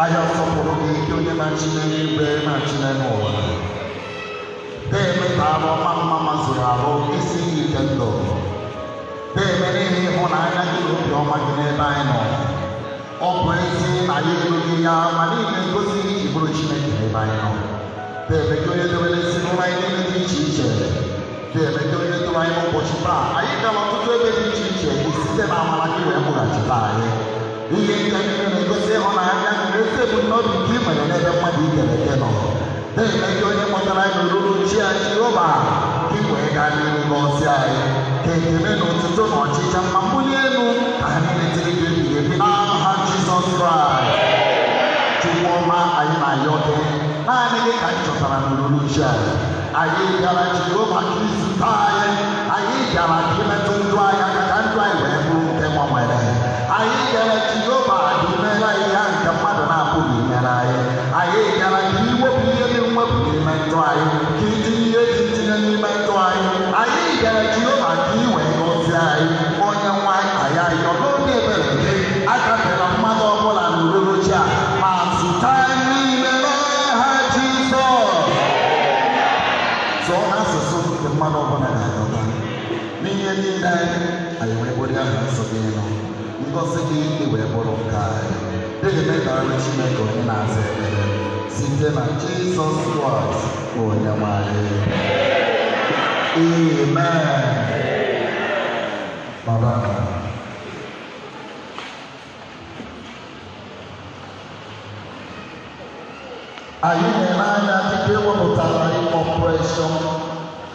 Anyị asọpụrụ gị, gị onye na-achị n'eluigwe na-achị n'ụwa. Deme ka arụ ọma mma mazuru arụ isi iyi ike ndụ. Deme n'ihi ịhụnanya gị na obiọma gị n'ebe anyị nọ. Ọ bụ ezi na anyị erughị ya, ma niile ngosi iji bụrụ Chineke n'ebe anyị nọ. Deme gị onye debere ezinụlọ anyị niile dị iche iche. Deme gị onye duru anyị n'ụbọchị taa. Anyị gara ọtụtụ ebe dị iche iche site na amara gị wee kpụghachite anyị. Ihe nke niile na-egosi ịhụnanya gị na ezi ebumnobi nke ị nwere n'ebe mmadụ ikere eke nọ. Na-eme gị onye kpọtara anyị n'olulu chi anyị, Jehova, ka ị wee gaa n'ihu gọzie anyị. Ka ekele na otuto na ọchịcha mma mbuli elu ka ha niile tiri gị ebighị ebi n'aha Jizọs Kraịst. Chukwu ọma, anyị na-ayọ gị, naanị gị ka anyị chọtara n'olulu chi anyị. Anyị bịara, Jehova, ka izute anyị. Anyị bịara ka imetụ ndụ anyị aka ka ndụ anyị wee bụrụ nke gbanwere. Anyị bịara, Jehova, ka imere anyị ya nke mmadụ na-apụghị imere anyị. Anyị bịara ka iwepụ ihe dị mwepụ n'ime ndụ anyị, ka itinye ihe dị ntinye n'ime ndụ anyị. Anyị bịara, Jehova, ka i wee gọzie anyị. Onye nwe anyị, anyị ayọ n'obi ebere gị, agafela mmadụ ọbụla n'olulu chi a ma zụta anyị n'ime n'aha Jizọs. Sụọ n'asụsụ nke mmadụ ọbụla ga-aghọta. N'ihe niile anyị wee bụrụ aha nsọ gị nọ, ngọzi gị wee bụrụ nke anyị. Dịghị daalụ, Chineke onye na-aza ekpere, site na Jizọs Kraịst bụ onye nwe anyị. Amen. Baba. Anyị na-ele anya dịka ewepụtara anyị Operation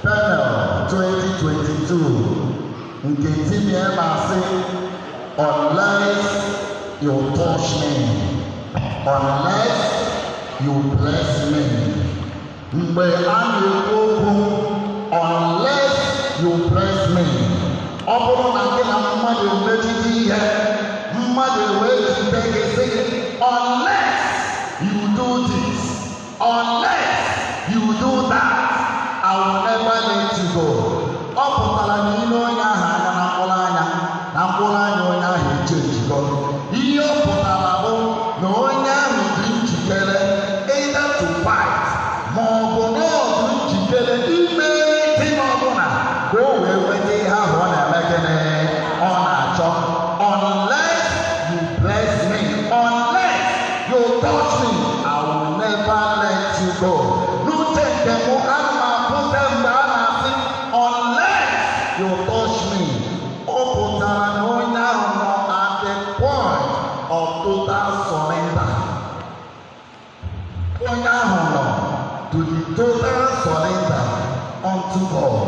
Peniel 2022 nke theme ya na-asị, "Unless you touch me, unless you bless me." Mgbe a na-ekwu okwu "unless you bless me", ọ bụrụ na gị na mmadụ emejide ihe, mmadụ wee jide gị sị gị, "Unless you do this, unless you do that, I will never let you go." Ọ pụtara na ile onye ahụ anya na mkpụrụ anya, na mkpụrụ anya onye ahụ eche njikọ. Ihe ọ pụtara bụ na onye ahụ dị njikere either to fight ma ọ bụ na ọ dị njikere ime anything ọbụla ka o wee nweta ihe ahụ ọ na-eme gịnị, ọ na-achọ. Unless you bless me, unless you touch me, I will never let you go. N'uche nke mụ, ana m apụta mgbe a na-asị "unless you touch me", ọ pụtara na onye ahụ nọ at the point of total surrender. Onye ahụ nọ to the total surrender unto God.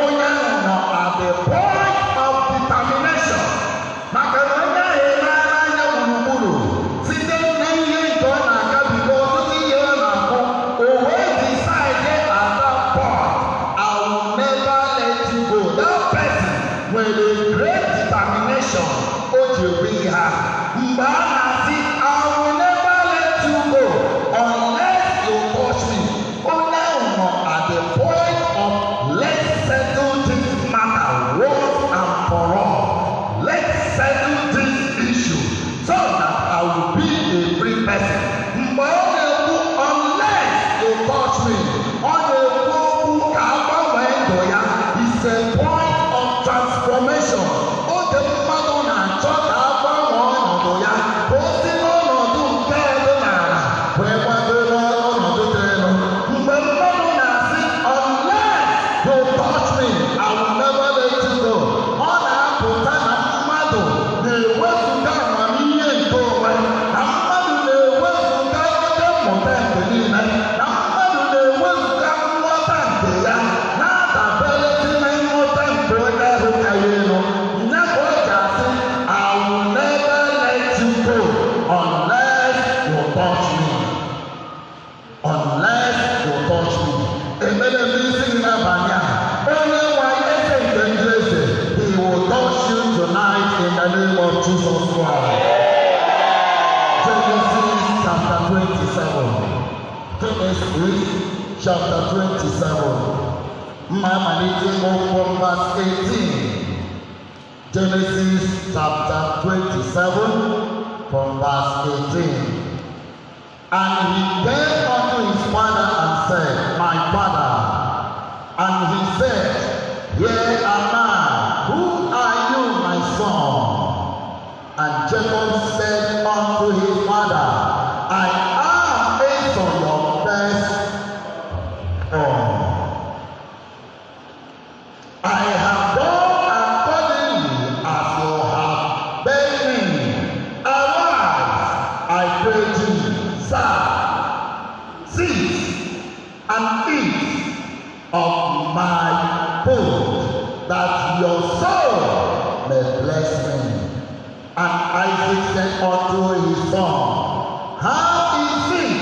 Onye ahụ nọ at the point of determination, maka na onye ahụ eleela anya gburugburu site na ihe nke ọ na-agabiga, ọtụtụ ihe ọ na-ahụ, o wee decide at that point, "I will never let you go." That person nwere great determination o ji ekwe ihe ahụ. Mgbe a na-asị "I will never let you go unless you touch me", onye ahụ nọ at the point of "let's settle this matter once and for all, let's settle this issue so that I will be a free person." Mgbe ọ na-ekwu "unless you touch me", ọ na-ekwu okwu ka a gbanwee ndụ ya. Is a point of transformation. Oge mmadụ na-achọ ka a gbanwee ọnọdụ ya, ka o si n'ọnọdụ nke dị n'ala wee gbado n'ọnọdụ dị elu. Mgbe mmadụ na-asị "unless you touch me, I will never let you go", ọ na-apụta na mmadụ na-ewezụga amamihe nke onwe, na mmadụ na-ewezụga oke mmụta nke niile, na mmadụ na-ewezụga nghọta nke ya, na-adaberezi na nghọta nke onye ahụ ka ya elu. Ya ka ọ ji asị, "I will never let you go unless you touch me, unless you touch me." Emere m isi gị n'abalị a, onye nwe anyị, eze nke ndị eze, he will touch you tonight in the name of Jesus Christ. Genesis chapter 27. Genesis chapter 27. Mma amalite ịgụ from verse 18. Genesis chapter 27 from verse 18. And he came unto his father and said, "My father." And he said, "Here am I. Who are you, my son?" And Jacob said unto his father, "I am Esau, your firstborn. I have done accordingly as you have bade me. Arise, I pray thee, sir, sit and eat of my food, that your soul may bless me." And Isaac said unto his son, "How is it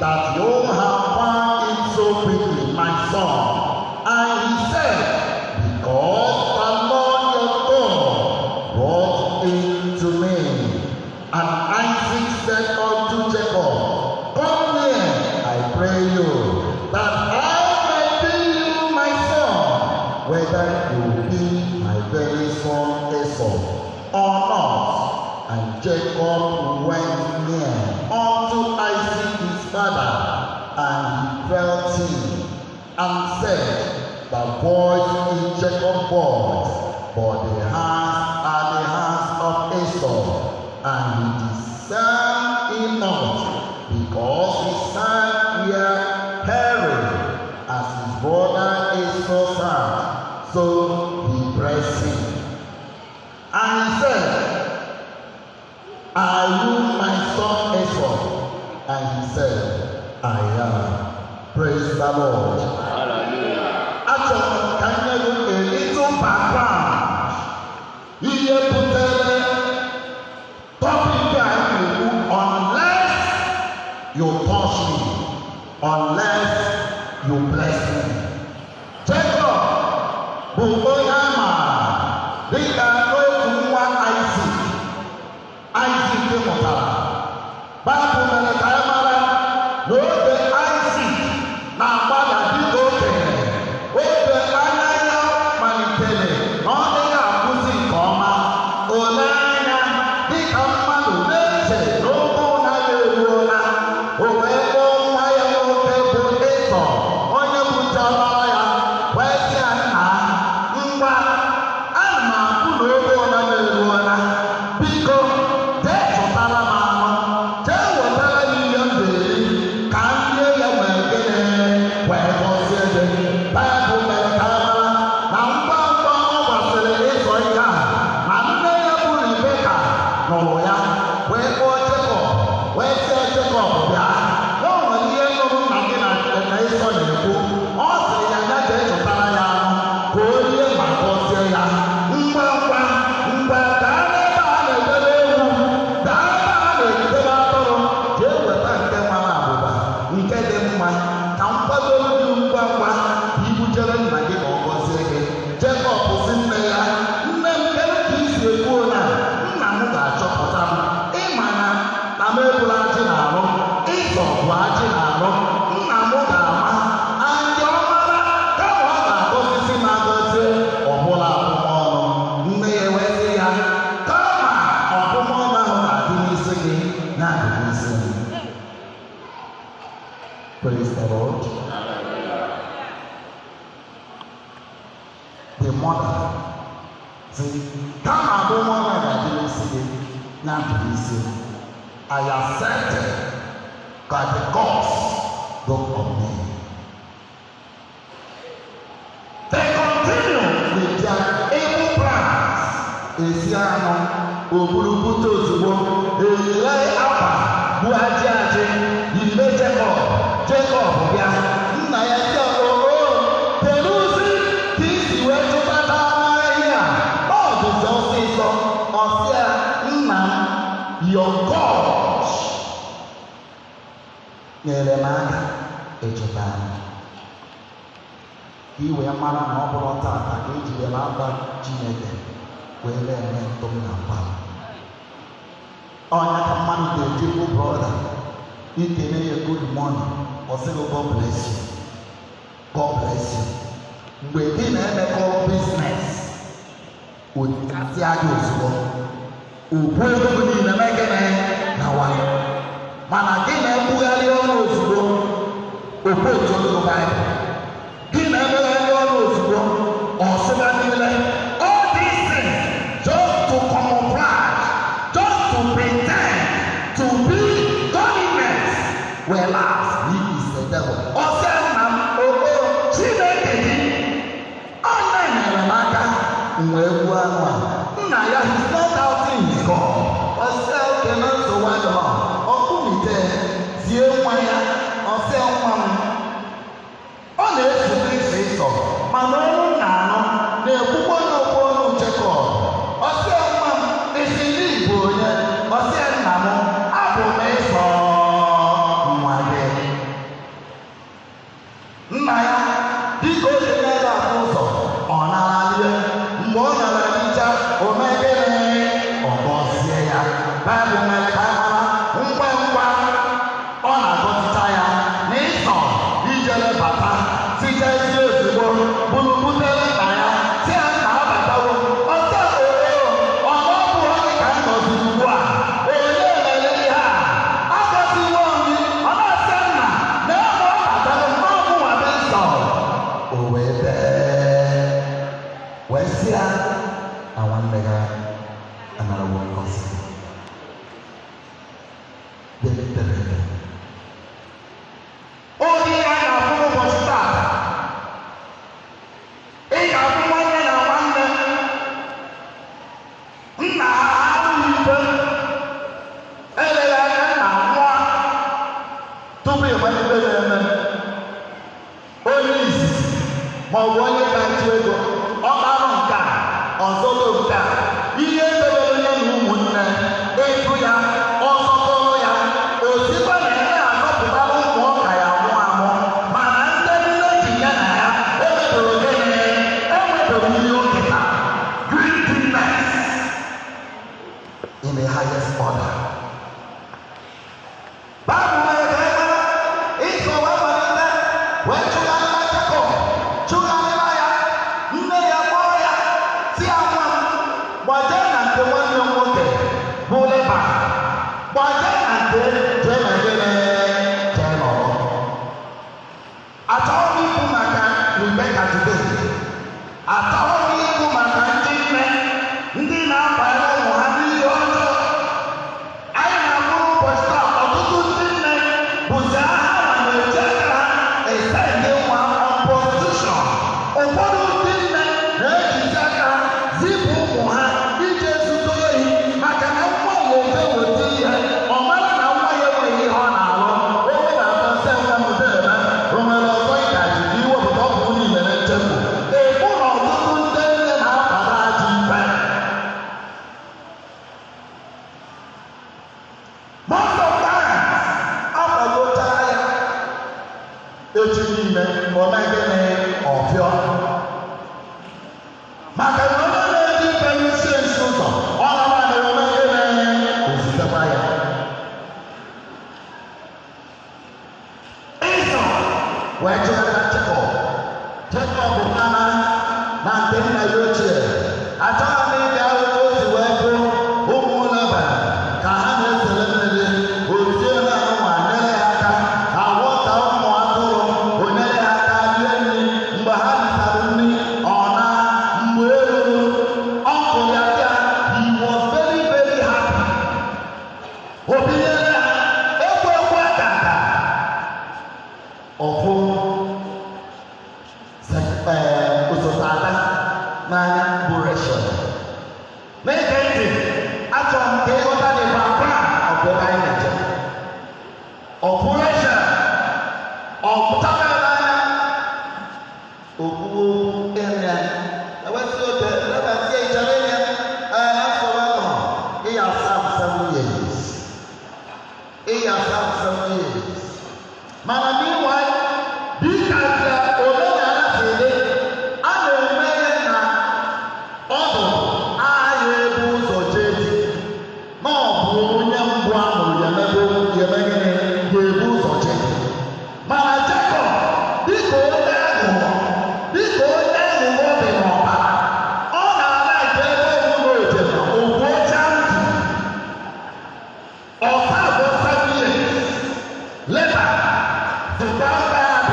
that you have found it so quickly, my son?" And he said, "Because the Lord your God brought it to me." And Isaac said unto Jacob, "Come near, I pray you, that I may be you, my son, whether you be my very son Esau or not." And Jacob went near unto Isaac his father, and he felt him, and said, "The voice is Jacob's voice, but the hands are the hands of Esau." And he discerned him not, because his hands were hairy, as his brother Esau's hands. So he blessed him. And he said, "Are you my son Esau?" And he said, "I am." Praise the Lord. Hallelujah. Achọrọ m ka m nye gị a little background. Ihe butere topic a na-ekwu, "Unless you touch me, unless you bless me." Jacob bụ onye a maara dịka otu nwa Isaac Isaac mụtara. Baịbụl mere ka anyị mara na oge Isaac na-agbada dịka okenye, oge anya ya malitere na ọ dịghị akwụsị nke ọma, ole anya dịka mmadụ na-eche na oge ụna ya eruola, o wee kpọọ nwa ya nwoke bụ Ịsọ, onye butere ya, wee sị ya, "Nna, ngwa, ana m afụ na oge ụna m eruola. Biko jee chụtara m anụ, jee wetara m ihe m ga-eri ka m rie ya wee gịnị wee gọzie gị." Baịbụl mere ka a mara na ngwa ngwa ọ gwasịrị Ịsọ ihe a, na nne ya bụ Rebeka nụrụ ya, wee kpọọ Jekọb, wee sị Jekọb, "Bịa, na o nwere ihe nụrụ nna gị na Ịsọ na-ekwu. Ọ sịrị ya ya jee chụtara ya anụ ka o rie ma gọzie ya. Ngwa ngwa ngwa, gaa n'ebe a na-edebe ewu, gaa ebe a na-edebe atụrụ, jee weta nke mara abụba, nke dị mma, ka m kwadoro gị ngwa ngwa ka ibujere nna gị ka ọ gọzie gị." Jekọb sị nne ya, "Nne m, kedu ka i si ekwu na nna m ga-achọpụta m? Ịma na m ebula ajị na-arụ, Ịsọ bụ ajị na-arụ. Nna m ga-ama andị ọ mara, kama ọ ga-agọzisi m agọzie, ọbụla abụmọnụ." Nne ya wee sị ya, "Kama ọbụmọnụ ahụ ga-adị n'isi gị, na-adị n'isi m." Praise the Lord. Hallelujah. The mother sị, "Kama abụmọnụ ga-adị n'isi gị, na-adị n'isi m. I accepted that the gods go on me." They continue with their evil plans. Esi anụ, oburu bute ozugbo, eyile akwa bụ ajị ajị, yile Jekọb. Jekọb bịa, nna ya sị, "Oo, kedụzi ka isi wee chụpata ahịa a? Ọ dịzi ọsịsọ." Ọsịa, "Nna m, your God nyere m aka ịchụta anụ." Ka ị wee mara na ọ bụrụ tata ka ejidere aka Chineke wee na-eme ntụm na mgba. Ọnya ka mmadụ ga-eji bụ brother ikene ya good morning, ọ sịghị, "God bless you, God bless you." Mgbe gị na-emekọ business, otikasịa gị ozugbo, okwu ego gị niile mee gịnị na Okwu otu ọnụ Baịbụl. Gị na-emeghe ndị ọrụ ozugbo, ọsịba niile. All these things just to camouflage, just to pretend to be godliness, whereas he is the devil. Ọsịa nna m, oo, Chineke gị, ọ na-enyere m aka m wee gbuo anụ a. Nna ya, he's not doubting his God. Ọsịa oke na nsogbu adịghị. Ọkụmite zie nwa ya, ọsịa nwa m, ọ na-esute ịsọ ịsọ, mana ọnụ na-anụ na-ekwukwa n'okwu ọnụ Jekọb. Ọsịa nwa m, isi ndị Igbo onye? Ọsịa nna m, abụ m ịsọ nwa gị. Nna ya, dịka o si n'ebe ahụ ụzọ, ọ nara lie. Mgbe ọ nara licha, o mee gịnị? Ọ gọzie ya. Baịbụl mere ka a mara ngwa ngwa ọ na-agọzicha ya na ịsọ ijele bata tichazie ozugbo bụrụ butere nna ya, si ya nna abatawo. Ọsọ oo, ọ bụ onye ka m gọziri ugbu a? Onye mere ihe a? Agọziwo m gị. Ọ na-asị nna na ebe ọ batara mgbe ọmụnwa bụ ịsọ. O wee bee wee sị ya na nwanne ya anarawo ngọzi. Dere. Onye ya ga-abụ ụbọchị taa, ị ga-abụ nwanne na nwanne nna ha ahụghị ibe, eleghị anya nna nwa tupu ịmalite na-eme onye izizi ma ọ bụ onye kacha ego ọkparụ nke a ọzọdo nke a, ihe debere onye na ụmụnne ịjụ ya ọzọkọrọ ya osikwa na ya na-azọpụtara ụmụ ọka ya mụọ amụ, mana ndị nne ji ya na ya emebere gịnị? Emebere ihe oketa. Greediness in the highest order. Baịbụl mere ka anyị mara ịsọ wee malite wee chụgharịba Jekọb, chụgharịba ya. Nne ya kpọrọ ya, si ya, nwa m, gbajee na nke nwanne m nwoke bụ Leban, gbajee na nke jee na gịnị, jee nọrọ. Achọghị m ikwu maka Rebeka today. Achọghị m ikwu maka ndị nne ndị na-akwanye ụmụ ha n'ihe ọjọọ. Anyị na-abụrụ ụbọchị taa ọtụtụ ndị nne bụzi aha na na-eji aka ha ese ndị nwa on prostitution. Ụfọdụ ndị nne na-ejizi aka ha zipụ ụmụ ha ije zụta ohi, maka na nwa ya eje weta ihe, ọ mara na nwa ya enweghị ihe ọ na-alụ. O webata sị, nwa m, debe o nwere ọzọ ị ka ji iwepụta ọ bụ niile na nchekwu ekwu na ọtụtụ ndị nne na-akwado ajọ ife. Most of times, akwadochara ya echi niile, o mee gịnị? Ọpịọ, maka na onye na-eji ife n'isi esi ụzọ ọ na-ama ome gịnị? Ozitekwa ya. Ịsọ wee chịkọta Jekọb. Jekọb mana na nke nna ya ochie, achọghị m ịga otu o si wee bụ ụmụ Leban ka ha na-esere mmiri ozie na anụnwa nyere ha aka ha ghọta ụmụ atụrụ, o nyere ha aka rie nri. Mgbe ha richara nri, ọ na mgbe e ruru ọkụ ya bịa, he was very very happy. O binyere ha ekwe ekwe aka aka ọfụ osote ada n'anya bụ Rachel. Na-ege ntị, achọrọ m ka ịghọta the background of ebe anyị na-eje. Ọfụ Rachel, ọpụtara ya n'anya, okwuwo ịhụ ya, ewesị oke lebasị ya, ịchọrọ ịnya ee afọ ahụ ịya 7 years, ịya 7 years. Mana meanwhile, dịka ka omenala si dị, a na-eme ya na ọdụ agha ebu ụzọ jee di, na ọ bụ onye mbụ a mụrụ ya mebe ya eme gịnị, ga-ebu ụzọ jee di. Mana Jekọb, dịka onye aghụghọ, dịka onye aghụghọ dị n'ọbara, ọ na-ala nke ebe ọbụla o jere ogbuocha ntị ọsa bụ 7 years. Laban zụta aka.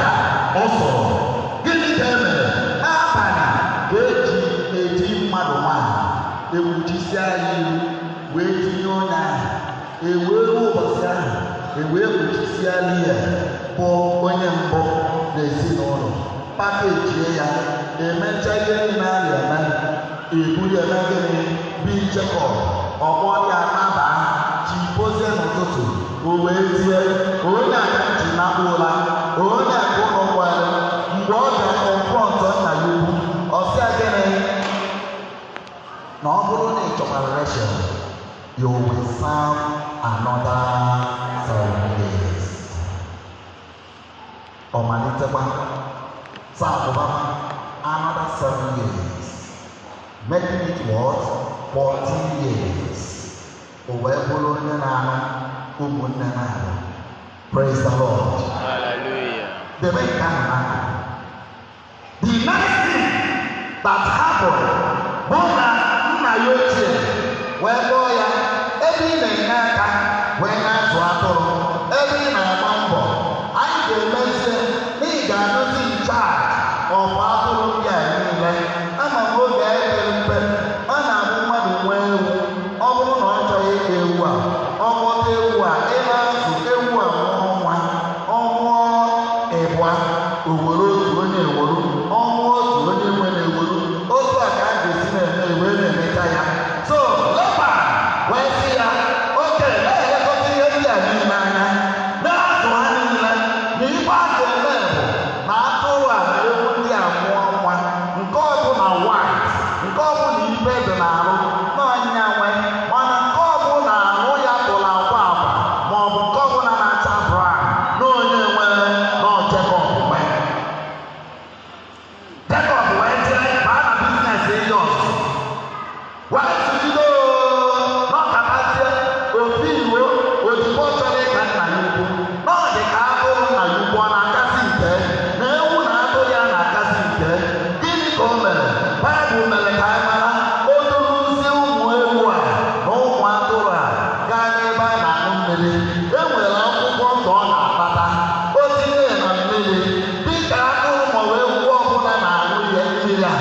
Kpuchisia ya iru wee tinye onye ahụ. Ewee ruo ụbọchị ahụ, ewee kpuchisia Lia bụ onye mbụ n'ezinụlọ, pakejie ya, emecha ihe niile a na-eme, eburu eme gịnị bi Jekọb ọgbọ ya naba chi bozie n'ụtụtụ. O wee tie onye aka ji nakpu ụra, onye aka ụlọ kwere. Mgbe ọ bịa confront nna ya ukwu, ọ sị ya gịnị? Na ọ bụrụ na ị chọkwara Rachel, you will serve another 7 years. Ọ malitekwa serve another 7 years, making it what? 14 years. O wee bụrụ onye na-anụ ụmụnne na-abụ. Praise the Lord. Hallelujah. Debe nke ahụ n'akụkụ. The next thing that happened bụ na nna ya ochie wee kpọọ ya, ebe ị na-enye aka wee na-azụ atụrụ, ebe ị na-agba mbọ, anyị ga-emezie na ị ga-anụzi in charge of atụrụ ndị a niile. Ama m oge anyị pere mpe, ọ na-abụ mmadụ nwee ewu, ọ bụrụ na ọ chọghị ịkpa ewu a, ọ kpọta ewu a, ị na-azụ ewu a, mụọ nwa, ọ mụọ ịbụa, owere otu onye eweru, ọnwụ otu onye nwe na-eweru otu a ka a ga-esi na-eme wee na-emeta ya. So Leban wee sị ya, oke na-elekọta ihe ndị a niile anya, na-azụ ha niile, na ife a ga-eme bụ na atụrụ a na ewu ndị a mụọ nwa, nke ọbụla white, nke ọbụla ife dị n'arụ n'ọnya nwe, mana nke ọbụla arụ ya tụrụ agwa agwa, maọbụ nke ọbụla na-acha brown, na onye nwere na Jekọb nwe. Jekọb wee jee baa na business ndị ọzọ wee tụgido n'ọkatazie ofu iwo ozugbo chọrọ ịka nna ya ukwu na ọ dị ka atụrụ nna ya ukwu ọ na-akasị nke na ewu na atụrụ ya na-akasị nke. Gịnị ka o mere? Baịbụl mere ka anyị mara, o duruzie ụmụ ewu a na ụmụ atụrụ a gaa n'ebe a na-aṅụ mmiri. E nwere akwụkwọ ndụ ọ na-akpata, o tinye ya na mmiri, dịka atụrụ maọbụ ewu ọbụla na-aṅụ ihe mmiri a,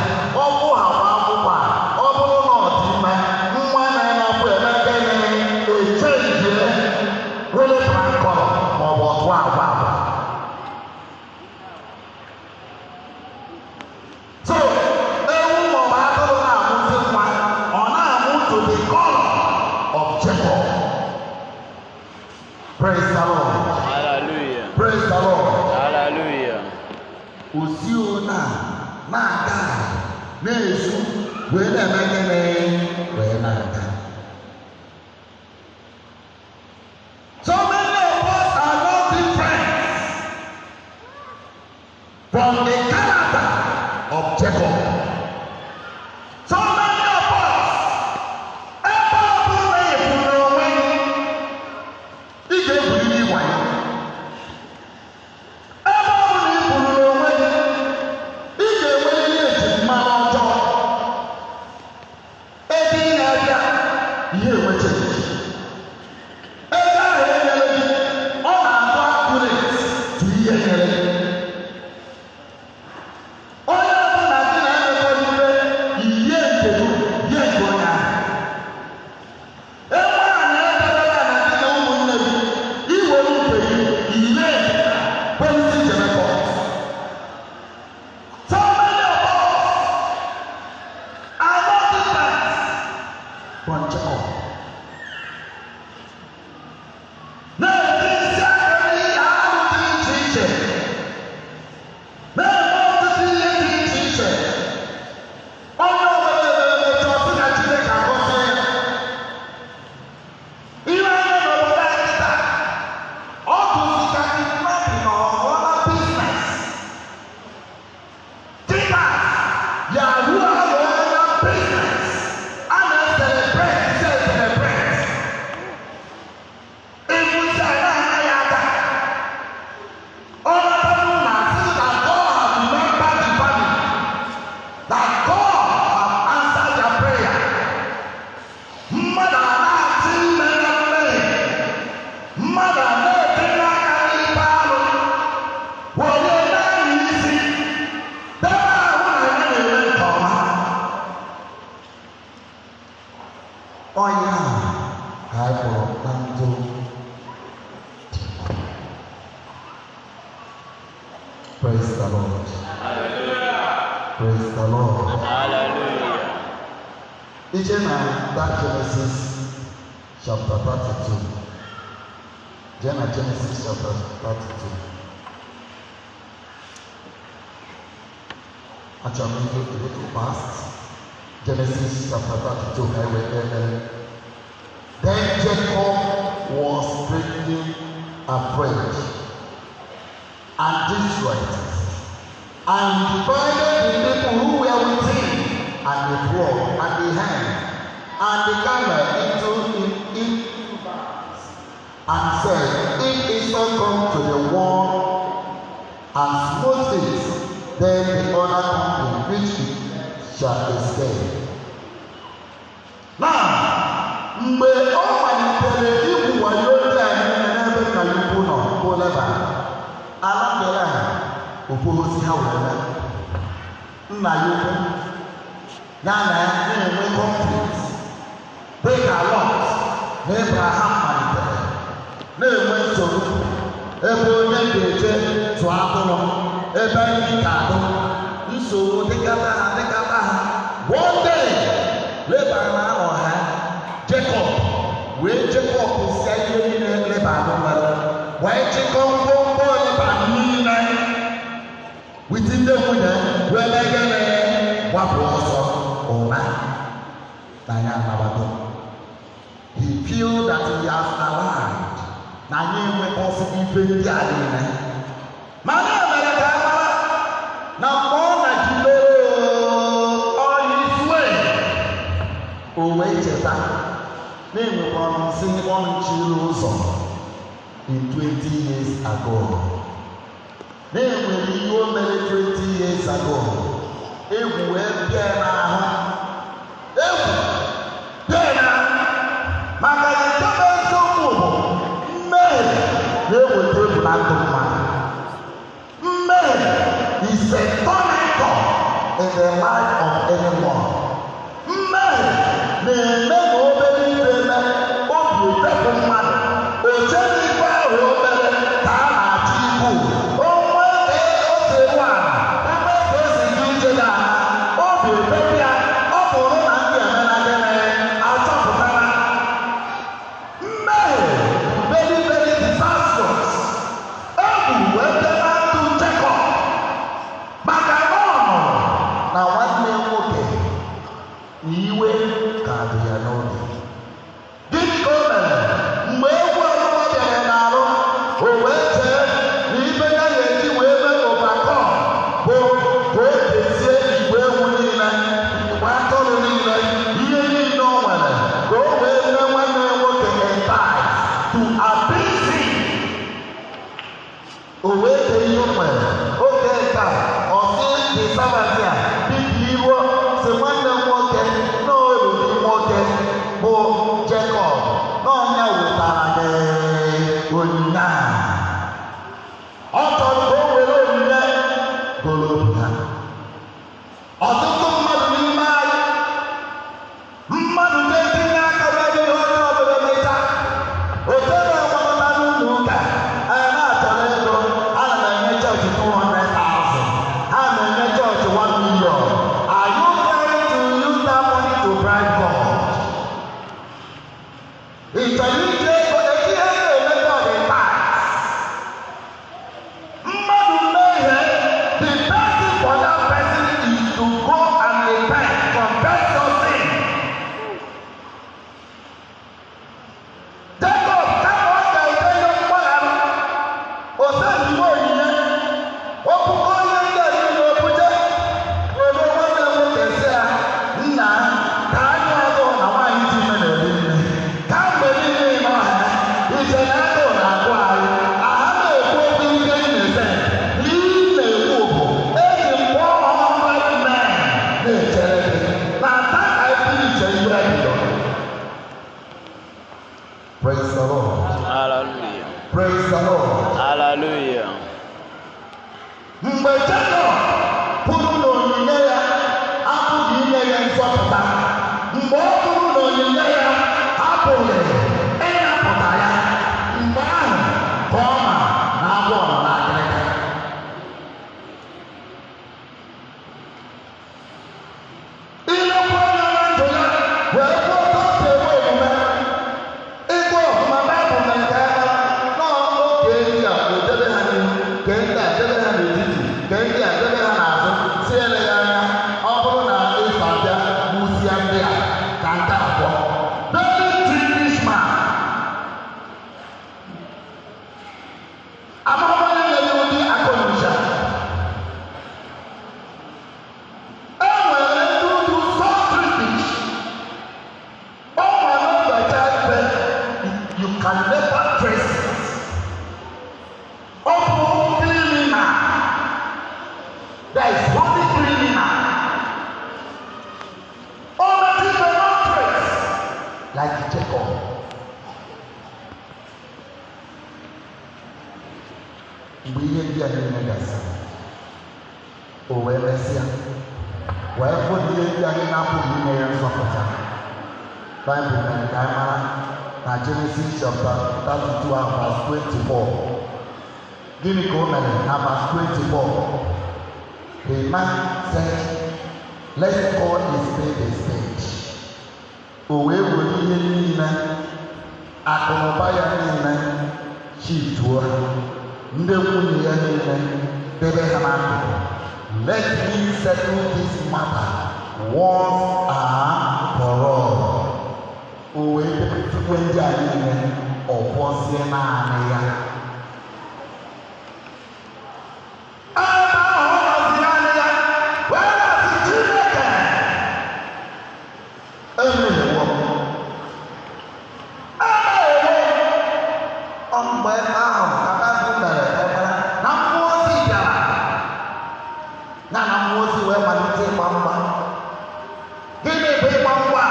ọ kwụghakwa akwụkwọ a, ọ bụrụ na ọ dị mma, nwa na-anapụ eme gịnị? Echenjie were brown color maọbụ ọtụ agwa agwa. So ewu maọbụ atụrụ na-amụzi nwa, ọ na-amụ to the color of Jacob. Praise the Lord. Hallelujah. Praise the Lord. Hallelujah. Osi na na-aga na-ezu wee na-eme gịnị? Wee na-aga. So many of us are not different from the character of Jacob. So many of us, ebe ọ bụla ị pụrụ onwe gị, ị ga-ebuliri ịgwa ya. Ebe ọ bụla ị pụrụ onwe gị, ị ga-enwe ihe ejirimara ọjọọ. Ebe ị na-abịa, The Lord. Hallelujah. Praise the Lord. Hallelujah. Ije na that Genesis chapter 32. Jee na Genesis chapter 32. Achọrọ m ịgo a little fast. Genesis chapter 32 ka anyị wee kpee ekpere. Then Jacob was greatly afraid and distressed, and divided the people who were with him, and the flock, and the hen, and the camel into bands, and said, "If Esau come to the one and smote it, then the other company which is left shall escape." Now, mgbe ọ malitere igwu wayo ndị a niile n'ebe nna ya ukwu nọ, bụ Leban, ala kere ha okporosi ha wee mee nna ya ukwu ya na ya na-enwe conflict, dịka Lot na Abraham malitere na-enwe nsogbu ebe onye ga-eje zụọ atụrụ, ebe ndị ga-adụ nsogbu dịkata ha dịkata ha. One day, Leban anọ ha Jacob wee Jacob sie ihe niile Leban nwere, wee chịkọ ngwongwo Leban niile with ndị nwunye, wee mee gịnị? Gbapụ ọsọ ụra na ya anabago. He feel that he has arrived, na anyị enwekọsị ife ndị a niile, mana e mere ka a mara na mgbe ọ nagidere on his way, o wee cheta na enwekwara nsị ọ nchiri ụzọ in 20 years ago, na enwere ihe o mere 20 years ago. Egwu wee bịa n'ahụ, egwu bịa n'ahụ, maka na nke bụ eziokwu bụ mmehie na-eweta egwu na ndụ mmadụ. Mmehie is a tormentor in the life of anyone. Mmehie na-eme na obere ife eme, obi efepụ mmadụ oche n'ife ahụ o mere ka a na-achọ ikwu onwe ka o si eru ala, onwe ka o si dị ije ga ana, obi efepụ ya. Ọ bụrụ na ndị emela gịnị, achọpụtara mmehie, very very disastrous. Egwu wee bịa na ndụ Jacob, maka na ọ nụrụ na nwanne nwoke na iwe ka dị ya n'obi. Gịnị ka o mere mgbe egwu ọbụla bịara n'arụ? O wee chee na ibe ya ga-eji wee mee overcome bụ ka o kezie igwe ewu niile, igwe atụrụ niile, ihe niile o nwere, ka o wee mee nwanne ya nwoke entice to appease him. O wee kee ihe o nwere oge nke a. Ọ sị the servant ya, "Biko, iruo, sị nwanne m nwoke na oru gị nwoke bụ Jacob na ọnya wetara gị onyinye a." Ọ chọrọ ka o were onyinye goro obi ha. Ọtụtụ mmadụ n'ime anyị, mmadụ na-etinye aka n'ebe ihe onye ọbụla mechaa otere ọgbakọta n'ụlọ ụka, anyị na-achọrọ ego. Ana m enye chọọchị 200,000, ha na-enye chọọchị 1 million. Are you trying to use that money to bribe God? Ị chọrọ iji ego eti ihe na-eme God in tax? Mmadụ mmehie, the best thing for that person is to go and repent, confess your sin. Jacob, kama ọ ga-ete ihe mgbaghara, o sendịgo onyinye, okpukpe onye ndị a niile obuje were nwanne m nwoke, sị ya, "Nna, ka anyị agụụ na nwaanyị dị ime na-eri nne ka mgbe niile ị nọ ha iche na agụụ na-agụ anyị." Aha na-ekwu okwu ihe ị na-ese ihe ị na-ekwu bụ eji m 400 men na-echere gị na taa ka anyị finish ihe bido. Praise the Lord. Hallelujah. Praise the Lord. Hallelujah. Mgbe Jekọb kwuru na onyinye ya apụghị inye ya nzọpụta, mgbe ọ kwuru na onyinye ya apụghị ịnapụta ya, mgbe ahụ ka ọ ma na agwọ nọ n'akịrịka. There is holy criminal. O metụ ife no trace, like Jacob. Mgbe ihe ndị a niile gasịrị, o wee mesịa wee fụ na ihe ndị a niile apụghị inye ya nzọpụta. Baịbụl mere ka anyị mara na Genesis chapter 32 and verse 24. Gịnị ka o mere na verse 24? The man said, "Let's call a spade a spade." O wee were ihe niile, akụnụba ya niile, chituo ha, ndị nwunye ya niile, debe ha n'akụkụ. Let me settle this matter once and for all. O wee debetụkwe ndị a niile, ọ bọzie naanị ya. Ebe ahụ ọ nọzi naanị ya, wee na-asị, "Chineke, emehiewo m, emehiewo m." Ọ mgbe ebe ahụ ka Baịbụl mere ka ọ mara na mmụọ ozi bịara ya, na mmụọ ozi wee malite ịgba mgba. Gịnị bụ ịgba mgba?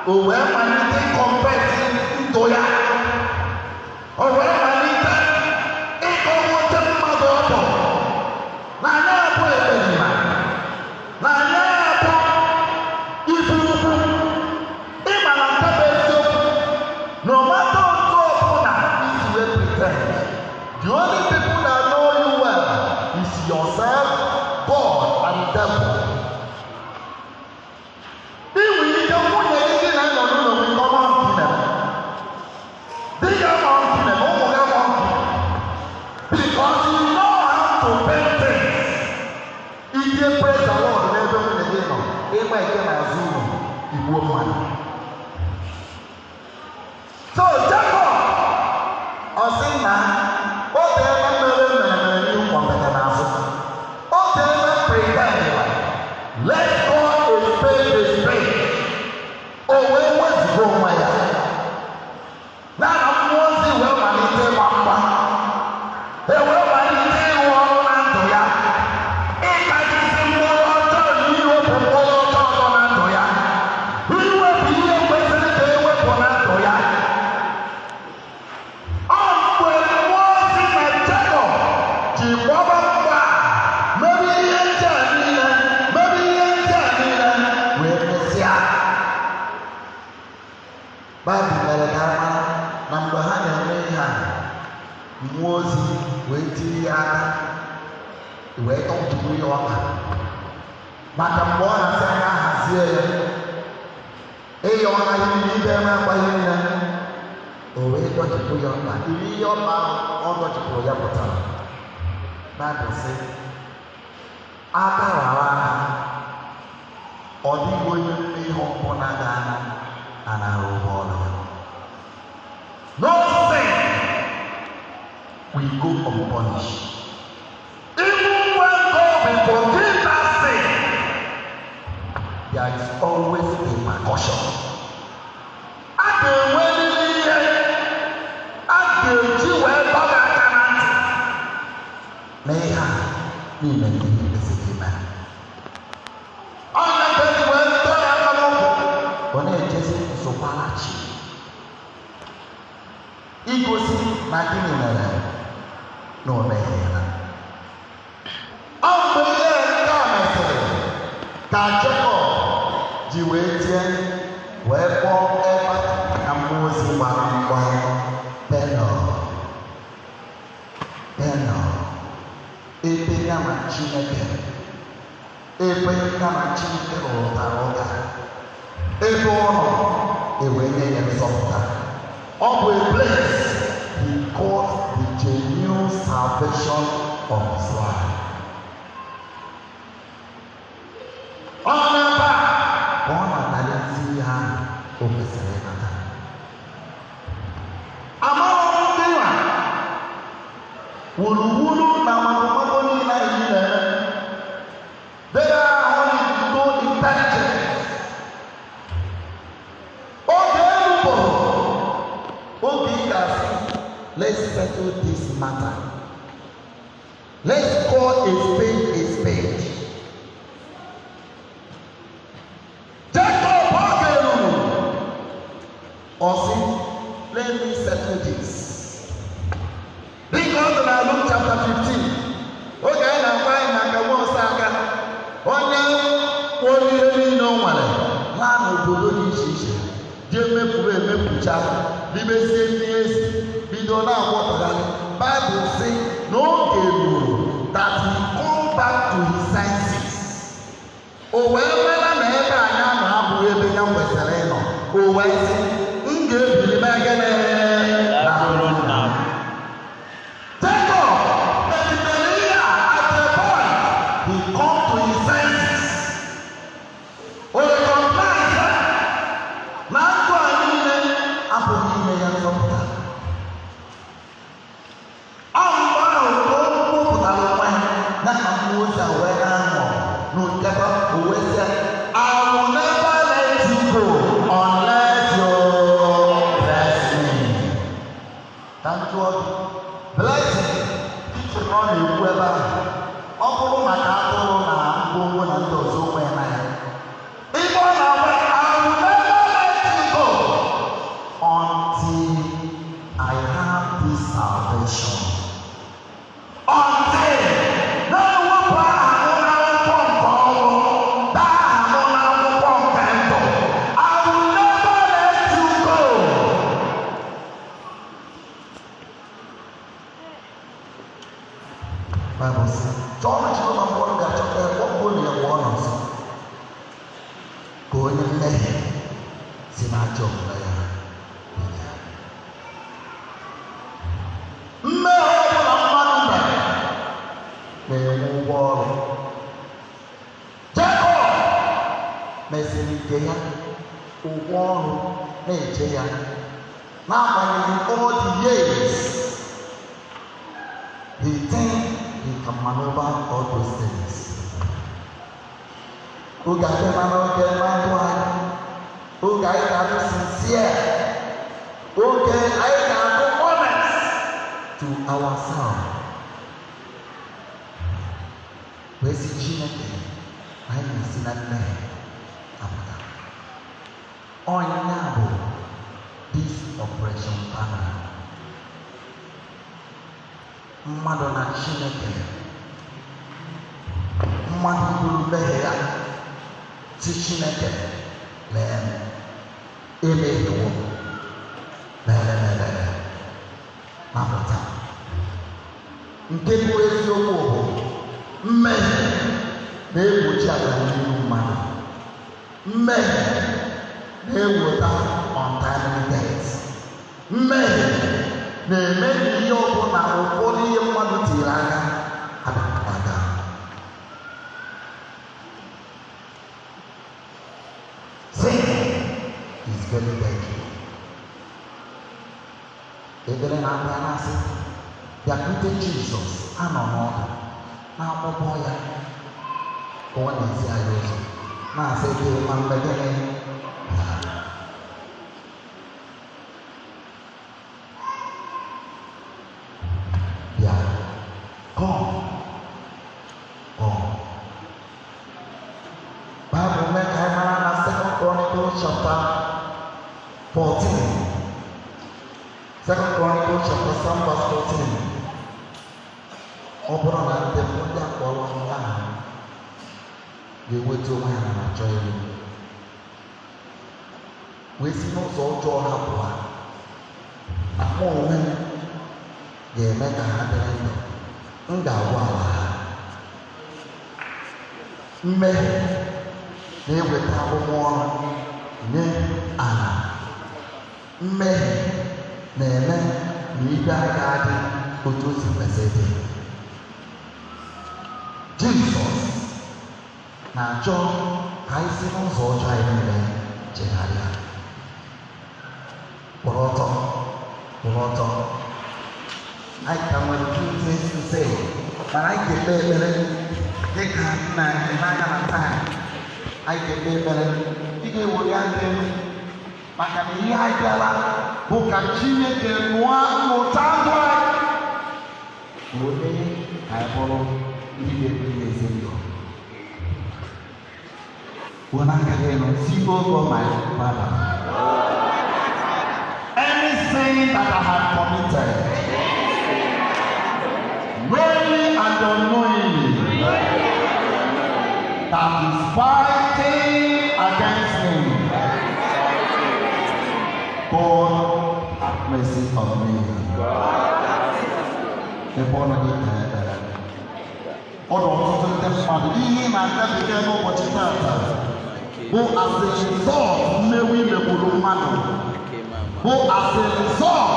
O wee malite confess ndụ ya, o wee malite ịkọwata mmadụ ọ bụ, na anya abụ ekperima, na anya abụ ibu ukwu. Ịma na nke bụ eziokwu, no matter otu ọbụla isi wee pretend, the only people that know you well is yourself, God and devil. Ị nwere ike nwunye gị, gị na nọ n'ụlọ, nwere ike ọma nke mere di ya, ma nke mere ụmụ ya, ma nke, because you know how to paint things. Ije praise the Lord n'ebe nwunye gị nọ, ịgba eke n'azụ ụlọ, igbuo mmadụ. So Jacob, ọ sị na o teela mere mere mere n'ihu, kpọmpete n'azụ. O teela pretend. Let God a spade a spade. O wee wezuga onwe ya na na mmụọ ozi wee malite ịgba mgba, e wee malite ịrụ ọrụ na ndụ ya, ịkachisi mkpụrụ ọjọọ na iwepụ mkpụrụ ọjọọ nọ na ndụ ya, iwepụ ihe kwesịrị ka ewepụ na ndụ ya. Ọ mgbe mmụọ ozi na Jekọb ji gbaba mgba, mebe ihe ndị a niile, mebe ihe ndị a niile, wee mesịa, Baịbụl mere ka a mara na mgbe ha na-eme ihe a, mmụọ ozi wee tinye ya aka wee tọpụtụrụ ya ọka, maka mgbe ọ na-asị anya hazie ya ịya ọna ihe niile eme akwa ihe niile, o wee dọchipụ ya ọka. Iri ihe ọka ahụ ọ dọchipụrụ ya pụtara, Baịbụl sị, aka rara aka, ọ dịghị onye mmehie ọbụla ga-ana anara ụgwọ ọrụ ya. No sin will go unpunished. Even when God will forgive that sin, there is always a repercussion. A ga-enwerịrị ihe a ga-eji wee dọ gị aka na ntị na ihe a niile nke ị kwesịrị ime. Ọ na-eke eji wee dọ ya aka n'ụkwụ, ọ na-ejezi nsokwarachi igosi na gịnị mere na o mehiela. Ọ mgbe ihe nke a mesịrị ka Jekọb ji wee tie, wee kpọọ ebe na mmụọ ozi gbara mgba Penel. Penel, ebe ya na Chineke, ebe ya na Chineke rụrụtara ụka, ebe ọ nọ ewee nye ya nzọpụta. Ọ bụ a place he got the genuine salvation of his life. Ọ n'ebe a ka ọ natara ezi ihe ahụ o kwesịrị ịnata. Amaghị m ndị nwa wuruwuru na magomago niile anyị na-eme. They are only no intelligence. Oge elu bụrụ oge ị ga-asị, "Let's settle this matter. Let's call call a spade a spade. Jacob oge ruru, ọ sị, "Let me settle this." Dịka ọ dị na Luke chapter 15, oge anyị na-agwa anyị maka nwa ọsọ aka onye kwụrụ ihe niile o nwere laa n'obodo dị iche iche, jee mepụrụ emepụcha, ribezie ndị ezi, bido na-agwọtọgharị. Bible sị na oge ruru that he come back to his senses. O wee mara na ebe anyị anọ abụghị ebe ya kwesịrị ịnọ. O wee sị, "M ga-ebili mee gịnị?" Lakwuru nna m. Jacob melitere ihe a. At a point he come to his senses. O recognize na ndụ a niile abụghị ime ya nzọpụta. Ọ mgbe ahụ ka o kpọpụtara onwe ya na ka mmụọ ozi a wee na-anọ n'okebe. O wee sị, "I will never let you go unless you bless me." Ka m jụọ gị, blessing ọ na-ekwu ebe ahụ, ọ bụrụ maka atụrụ na ngwongwo na ndị ọzọ onwe ya na ya ibe ọ na-agwa, "I will never let you go until I have this salvation," until na-ewepụ aha m n'akwụkwọ nke ọnwụ, daa aha m n'akwụkwọ nke ndụ. I will never let you go. Bible sị, chọọnụ Jehova mgbe ọ ga-achọta ya, kpọkuo ya mgbe ọ nọ nso. Ka onye mmehie si n'ajọ omume ya bilie. Mmehie ọbụla mmadụ mere na-enwe ụgwọ ọrụ. Jekọb mesịrị nke ya, ụgwọ ọrụ na-eche ya n'agbanyeghị all the years he think he can maneuver all those things. Oge abịala n'oge na ndụ anyị, oge anyị ga-adụ sincere, oge anyị ga-adụ honest to ourselves, wee sị Chineke, anyị na-esi na mmehie apụta. Ọnya bụ this Operation Peniel. Mmadụ na Chineke, mmadụ buru mmehie ya si Chineke, lee m, emehiewo m, mere mere, napụta. Nke bụ eziokwu bụ mmehie na-egbochi agamnihu mmadụ. Mmehie na-eweta untimely death. Mmehie na-eme ka ihe ọbụla, ụfọdụ ihe mmadụ tiri aka aga. Sin is very deadly. Ebere na-abịa na-asị, bịakwute Jizọs, anọ n'ọdụ na-akpọkpọ ya ka ọ na-ezi anyị ụzọ, na-asị gị ma mgbe gịnị bịara. Bịa, come, come. Bible mee ka anyị mara na Second Chronicles chapter 14, Second Chronicles chapter 7 verse 14, ọ bụrụ na ndị ndị akpọrọ aha ga-eweta onwe ha na achọ iru wee si n'ụzọ ọjọọ ha pụọ, na mụ onwe m ga-eme ka ha dịrị ndụ, m ga-agwọ ala ha. Mmehie na-eweta abụmọnụ nye ala. Mmehie na-eme na ikpe aka adị otu o si kwesị dị. Jizọs na-achọ ka anyị si n'ụzọ ọjọọ anyị niile chegharịa, kwụrụ ọtọ, kwụrụ ọtọ. Anyị ka nwere few things to say, mana anyị ga-ekpe ekpere dịka nna anyị n'anya na taa. Anyị ga-ekpe ekpere. Ị ga-ewere aka elu, maka na ihe anyị bịara bụ ka Chineke nụọ mmụta ndụ anyị, ka o mee ka anyị bụrụ Ndị ga-ebiri ya ezi ndụ. Were aka gị elu, si, "O God my Father, any sin that I have committed, knowingly and unknowingly, that is fighting against me, God have mercy on me." Ebe ọ nọ gị kpee ekpere. Ọ dị ọtụtụ ndị mmadụ ihe ị na-agabiga n'ụbọchị tata bụ as a result mmewu imegburu mmadụ, bụ as a result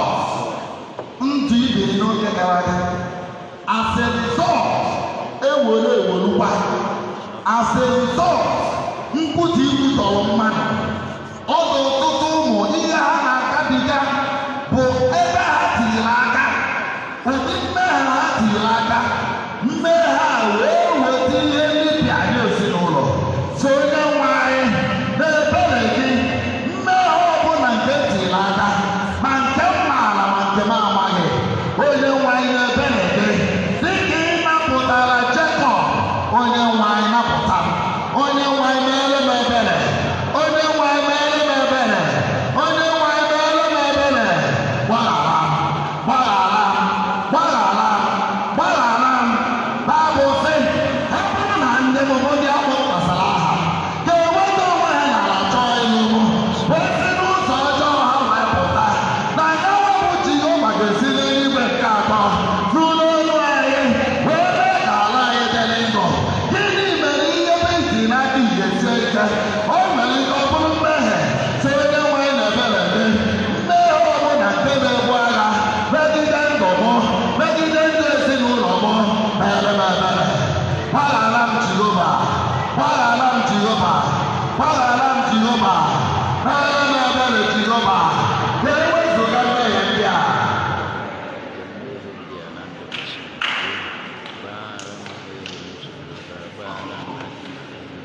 ndụ ibiri n'oge gara aga, as a result ewere ewerukwa, as a result nkwutọ ikwutọrọ mmadụ. Ọ dị ọtụtụ ụmụ ihe ha na-agabiga bụ ebe ha tinyere aka, ụdị mmehie ha tinyere aka, mmehie a wee weta ihe mmebi anyị ezinụlọ. So onye nwe anyị, n'ebere gị, mmehie ọbụla nke tinyere aka, ma nke m maara ma nke m amaghị, onye nwe anyị, n'ebere gị, dịka ị napụtara Jekọb, onye nwe anyị, napụta m. Onye nwe anyị, meere m ebere. Onye nwe anyị, meere m ebere. Onye nwe anyị, meere m ebere. Gbaghara m, gbaghara m, gbaghara m, gbaghara m. Baịbụl sị, ọ bụrụ na ndị m bụ ndị akpọkwasara aha ga-enweta onwe ha n'ala, chọọ ihu m, wee si n'ụzọ ọjọọ ha wee pụta, na nyawa bụ Jehova ga-esi n'eluigwe nke atọ n'ụlọ olu anyị wee mee ka ala anyị dịrị ndụ. Gịnị mere ihe ebe isi n'aka ihe sie ike? O nwere ike ọ bụrụ mmehie. Si onye nwe anyị na ebere gị, mmehie ọbụla nke na-ebu agha megide ndụ m, megide ndị ezinụlọ m, mere m ebere. Gbaghara m, Jehova. Gbaghara m, Jehova. Gbaghara m, Jehova. Mere m ebere, Jehova, ka ewezụga mmehie ndị a. Mmehie ndị a na ndụ m, Chineke. Gbaghara m mmehie m, Jehova. Gbaghara m adịghị ike m.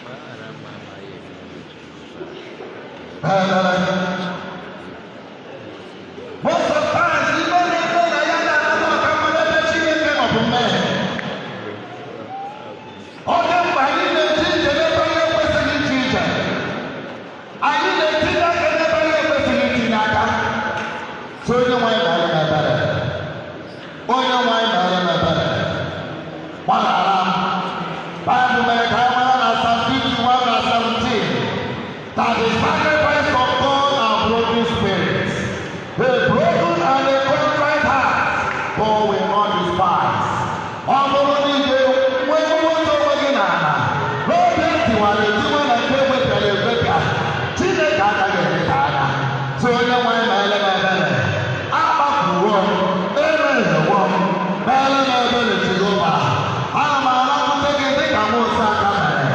Gbaghara m amaghị eme m, Jehova. Ebere. Most of times, ibe na-eme na ya na-anata ọka mma n'ebe Chineke nọ bụ mmehie. Ọ dị mkpa anyị na-eje ije n'ebe anyị ekwesịghị ije ije. Anyị na-etinye aka n'ebe anyị ekwesịghị itinye aka. So onye nwe anyị, mere m ebere. Onye nwe anyị, mere m ebere. Gbaghara m. Baịbụl mere ka anyị mara na Psalm 51 na 17 that the sacrifice of God are broken spirits. A broken and a contrite heart, God will not despise. Ọ bụrụ na ị ga-enwee nweta onwe gị n'ala n'obi etiwara etiwa na nke egwepịara egwepịa, Chineke agaghị eme ka anya. So onye nwe anyị, mere m ebere. Akpafuwo m, emehiewo m, mere m ebere, Jehova. Ana m arakwute gị dịka Musa aka mere.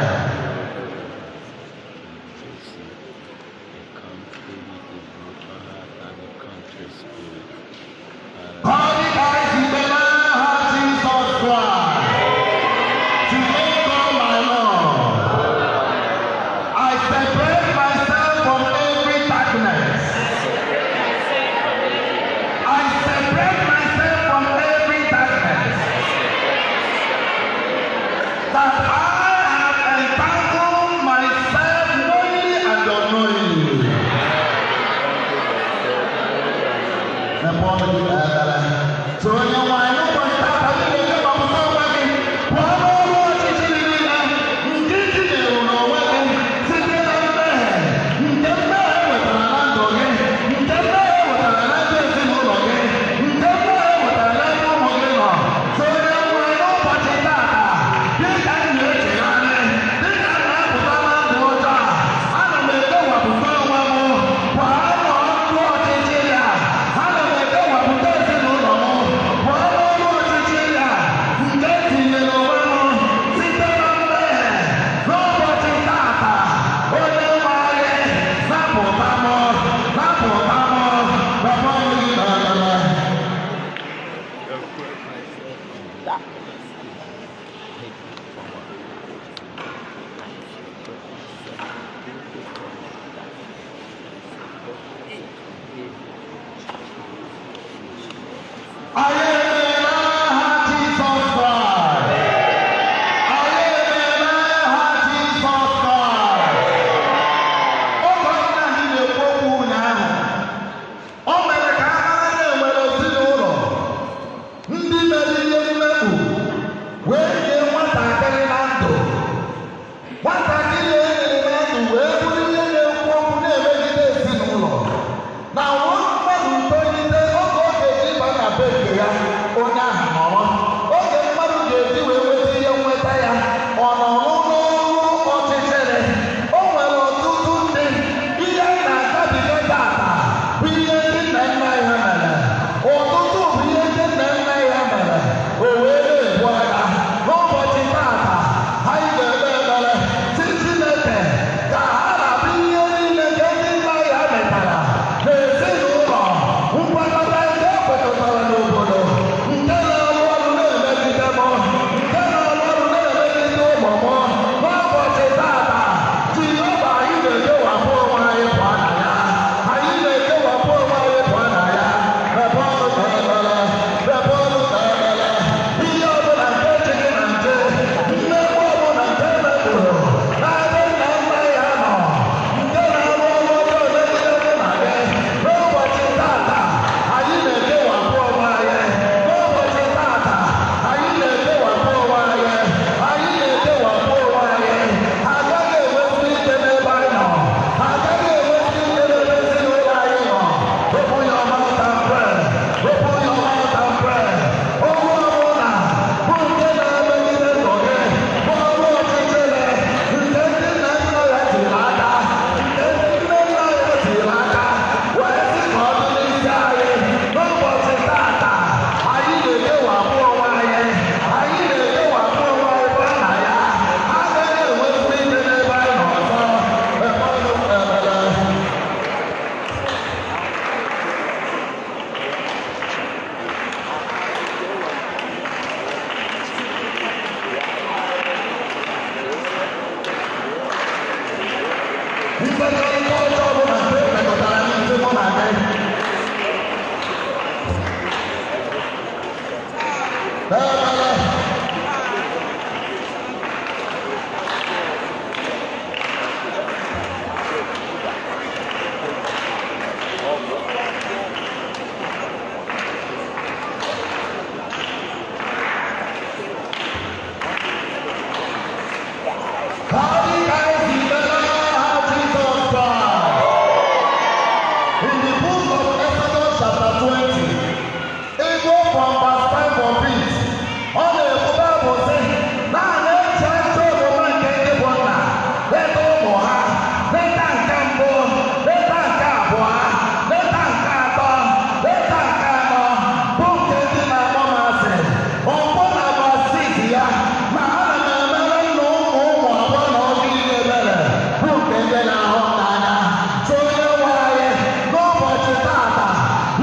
A broken heart and a contrite spirit. Ka ọ dị ka anyị si kpee n'aha Jizọs Kraịst. Today, God my Lord, I separate myself from every darkness. I separate myself from every darkness that I have entangled myself knowingly and unknowingly. Mepee ọnụ gị kpee ekpere. So onye nwe anyị, n'ụbọchị tata, gị na-ekewapụta onwe gị pụọ n'ọrụ ọchịchịrị niile nke i tinyere n'onwe gị site na mmehie, nke mmehie wetara na ndụ gị, nke mmehie wetara na ndụ ezinụlọ gị, nke mmehie wetara n'ebe ụmụ gị nọ. So onye nwe anyị, n'ụbọchị tata, dịka m na-echegharị, dịka m na-apụta na ndụ ọjọọ a, ana m ekewapụta onwe m pụọ n'ọrụ ọchịchịrị a. Ana m ekewapụta ezinụlọ m pụọ n'ọrụ ọchịchịrị. Kpee ekpere. How did I see the Lord Jesus Christ? In the book of Exodus chapter 20, ego from verse 5 of it, ọ na-ekwu Baịbụl sị, na a na-eche ajọ omume nke ndị bụ nna, leta ụmụ ha, leta nke mbụ, leta nke abụọ, leta nke atọ, leta nke anọ, bụ nke ndị na-akpọ m asị. Ọgbọ na verse 6 ya, ma ana m emere nna ụmụ ụmụ abụọ na ọgụ iri ebere, bụ nke ndị na-ahụ m n'anya. So onye nwe anyị, n'ụbọchị tata,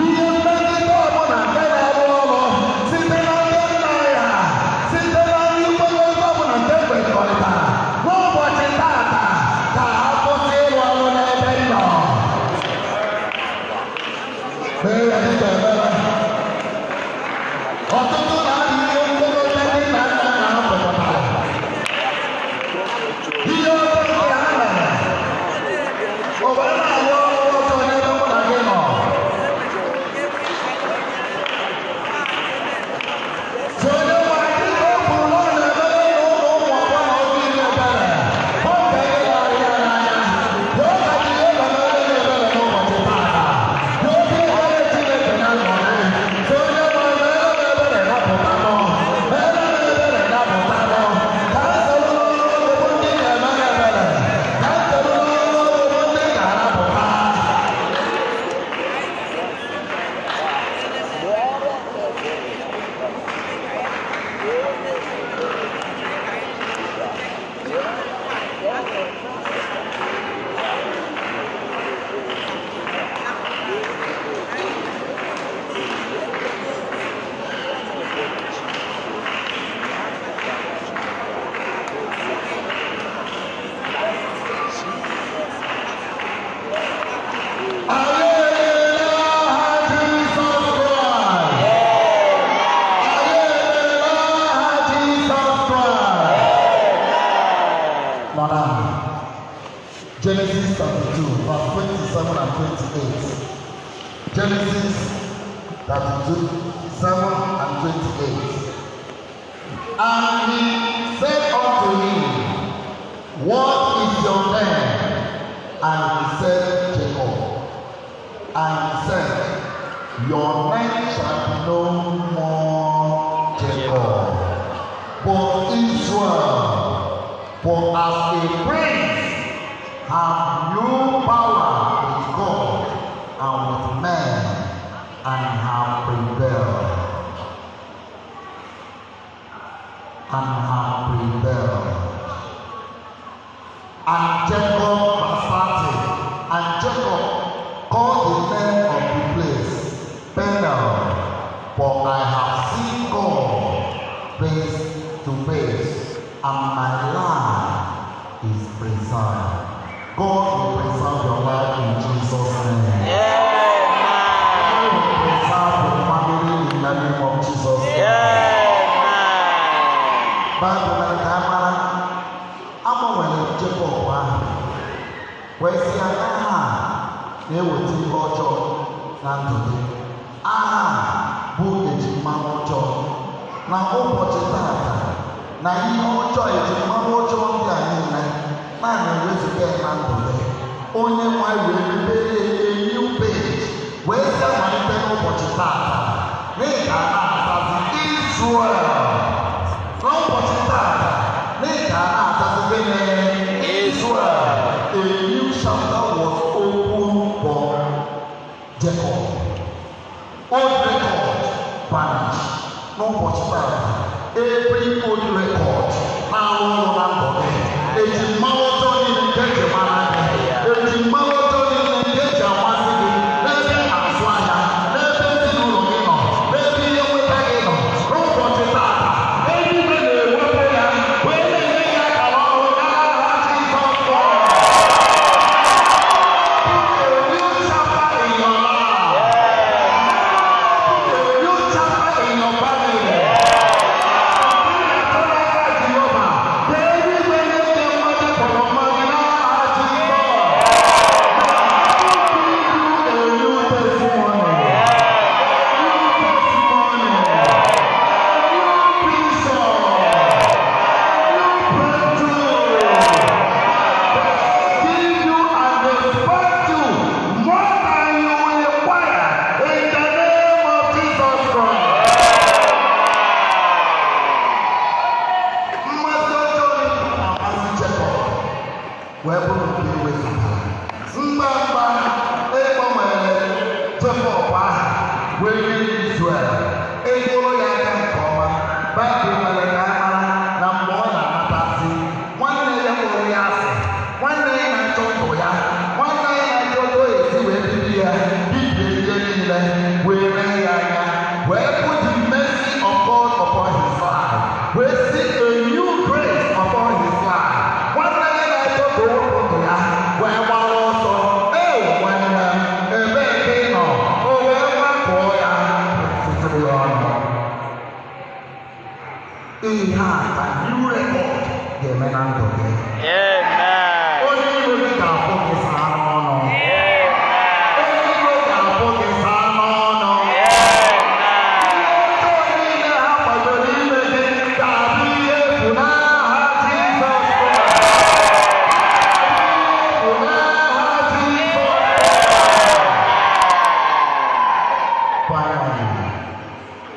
ihe mmegide ọbụla nke na-arụ ọrụ site na ndị nna anyị ha, site na ndị nkwekọrịta ọbụla nke kwekọrịtara, n'ụbọchị tata ka ha kwụsị ịrụ ọrụ n'ebe ị nọ. Kpee ya dịka ekpere. Ọtụtụ na-adị ihe nkwekọrịta ndị nna nna nna ha kwekọtara. Ihe ọjọọ ndị ha mere, o wee na-arụ ọrụ ọjọọ n'ebe mụ na gị nọ. So onye nwe anyị dịka o kwuru na ọ na-emere na ụmụ ụmụ ọgbọ na obi iri ebere, ọ ga-enye ya ahịa n'anya. Yoo ka Jehova mere gị ebere n'ụbọchị taata. Yoo ka ebere Chineke na ndụ gị. So onye nwe anyị mere m ebere napụta mụ. Mere m ebere napụta mụ. Ka m soro n'ọnụọgụgụ ndị ga-emere ebere. Ka m soro n'ọnụọgụgụ ndị ga-anapụta. Alleluia, Jesus Christ. Alleluia, Jesus Christ. Nọ na Genesis chapter 2, verse 27 and 28. Genesis 32, 7 and 28. And he said unto him, What is your name? And he said, Jacob. And he said, Your name shall be no more Jacob, but Israel. For as a prince have you power with God and with men, and have prevailed. And have prevailed. And Jacob, verse 30, and Jacob called the name of the place Peniel, for I have seen God face to face, and my life is preserved. God will preserve your life in Jesus' name. God will preserve your family in the name of Jesus. Baịbụl mere ka a mara agbanwere Jekọb ahụ wee sị ya na aha a na-eweta ihe ọjọọ na ndụ gị, aha a bụ ejimmanụ ọjọọ na ụbọchị tata, na ihe ọjọọ ejimmanụ ọjọọ ndị a niile na na-ewezuga ya na ndụ gị. Onye nwe anyị wee mepere ya a new page wee sị malite n'ụbọchị tata na ị ga na-azazi Israel. N'ụbọchị tata na ị ga na-azazi gịnị? Israel. A new chapter was opened for Jacob. Old record vanished. N'ụbọchị tata, every old record na-arụ ọrụ na ndụ gị, eji mmanụ ọjọọ niile nke eji mara gị, eji mmanụ ọjọọ niile nke eji amasị gị n'ebe azụ ahịa, n'ebe ezinụlọ gị nọ, n'ebe ihe nweta gị nọ, n'ụbọchị tata eluigwe na-ewepụ ya wee na-enye ya akara ọhụrụ n'aha Jizọs Kraịst. A new chapter in your life. Ihe a ka new record ga-eme na ndụ gị. Amen. Onye iro gị ga-afụ gị saa n'ọnụ. Amen. Onye iro ga-afụ gị saa n'ọnụ. Amen. Ọjọọ niile ha kwadoro ime gị ga-abụ ihe efu n'aha Jizọs Kraịst. Efu n'aha Jizọs. Finally,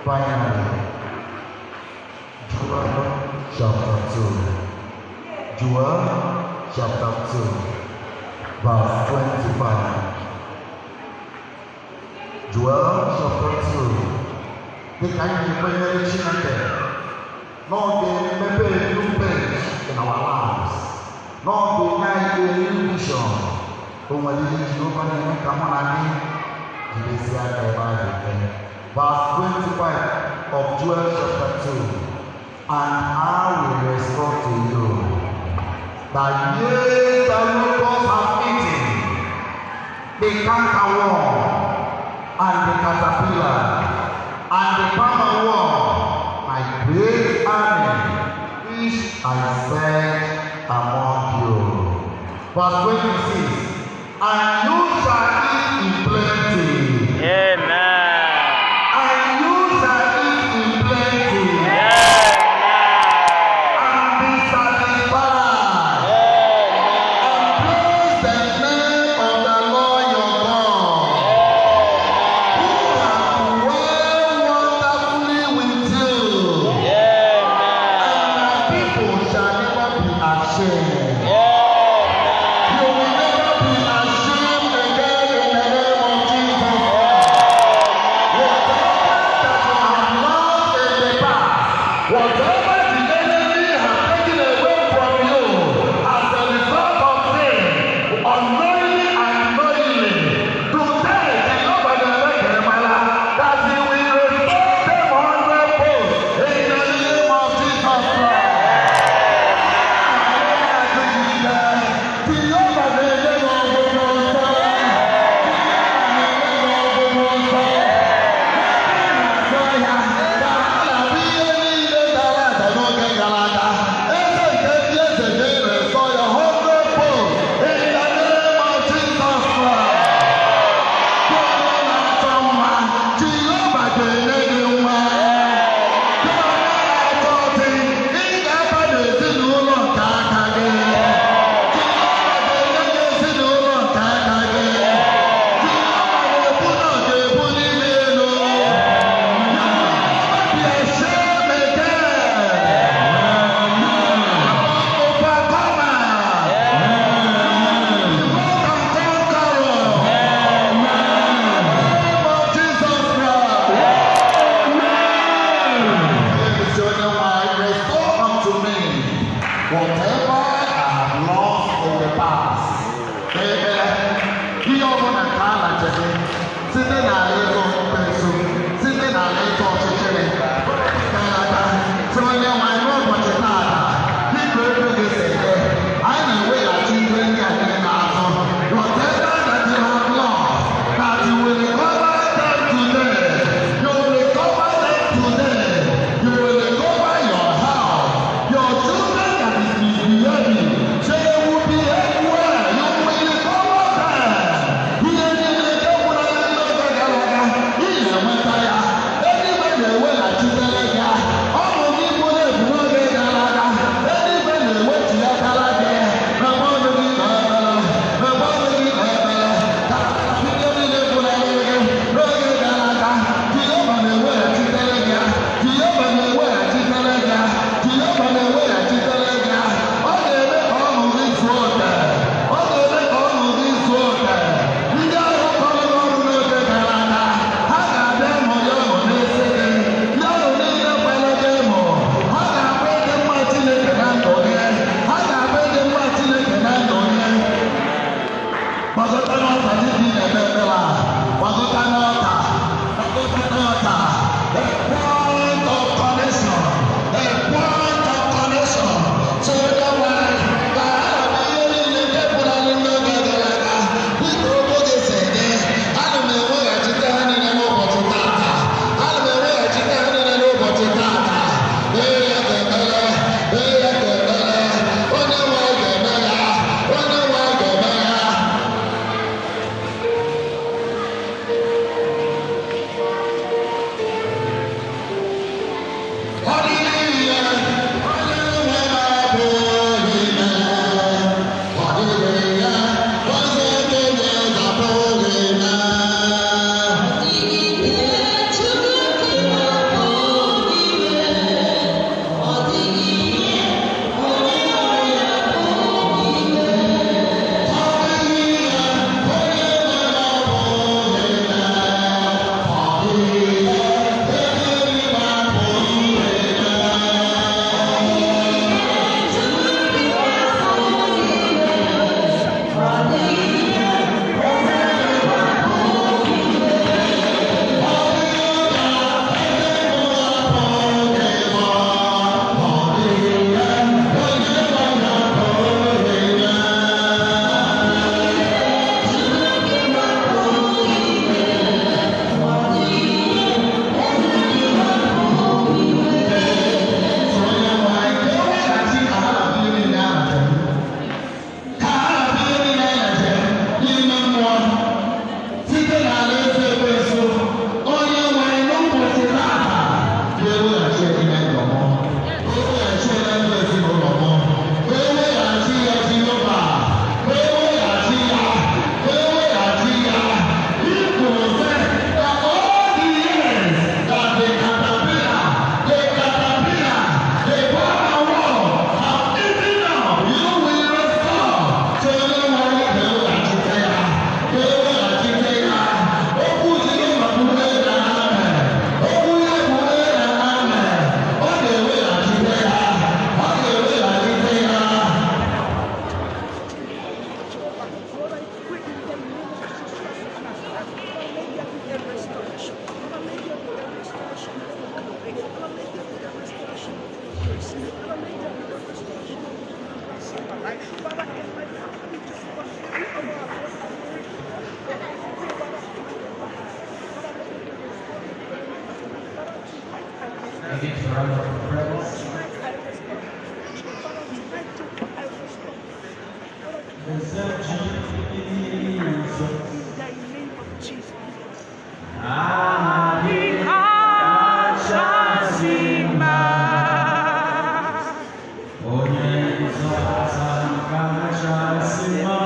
finally, Joel chapter 2. Joel chapter 2, verse 25. Joel chapter 2. Dịka anyị na-ekwenyere Chineke n'oge mmepe a new page in our lives, n'oge nye anyị a new vision, o nwere ihe Jehova na-eme ka mụ na gị jidesie aka ebe a ga-ekpe. Verse 25 of Joel chapter 2. And I will restore to you the years the locusts have eaten, the cankerworm, and the caterpillar, and the palmer worm, my great army, which I sent among you. Verse 26. And you shall eat in plenty. Amen. And you shall eat in plenty. Amen. And be satisfied. Amen. And praise the name of the Lord your God, who hath dwelt wonderfully with you. Amen. And my people shall never be ashamed. Amen. You will never be ashamed again in the name of Jesus. Whatever that you have lost in the past, whatever the enemy has taken away from you as a result of sin, unknowingly and knowingly, today the Lord will that He will restore them hundredfold in the name of Jesus Christ. Ezinụlọ nke aka gị. Ezinụlọ nke aka gị. Whatever I have lost in the past, amen. Ihe ọbụla nke a na-echebe site n'ala ịzọ mkpeso, site n'ala ịzọ ọchịchịrị gara aga, sị onye nwe anyị n'ụbọchị taata, dịka ego gị si dị, anyị na-eweghachi ihe ndị a niile n'azụ. Whatever that you have lost, that you will recover them today. You will recover them today. You will recover your house, your children that is misbehaving. They will behave well. You will recover them. Ihe niile nke gwụrụ anyị n'oge gara aga, ị na-enweta ya. Eluigwe na-eweghachitere gị ya. Ọ bụ gị bụrụ ebu I give a round of applause. In the name of Jesus. Onye nzọpụta kachasị mma,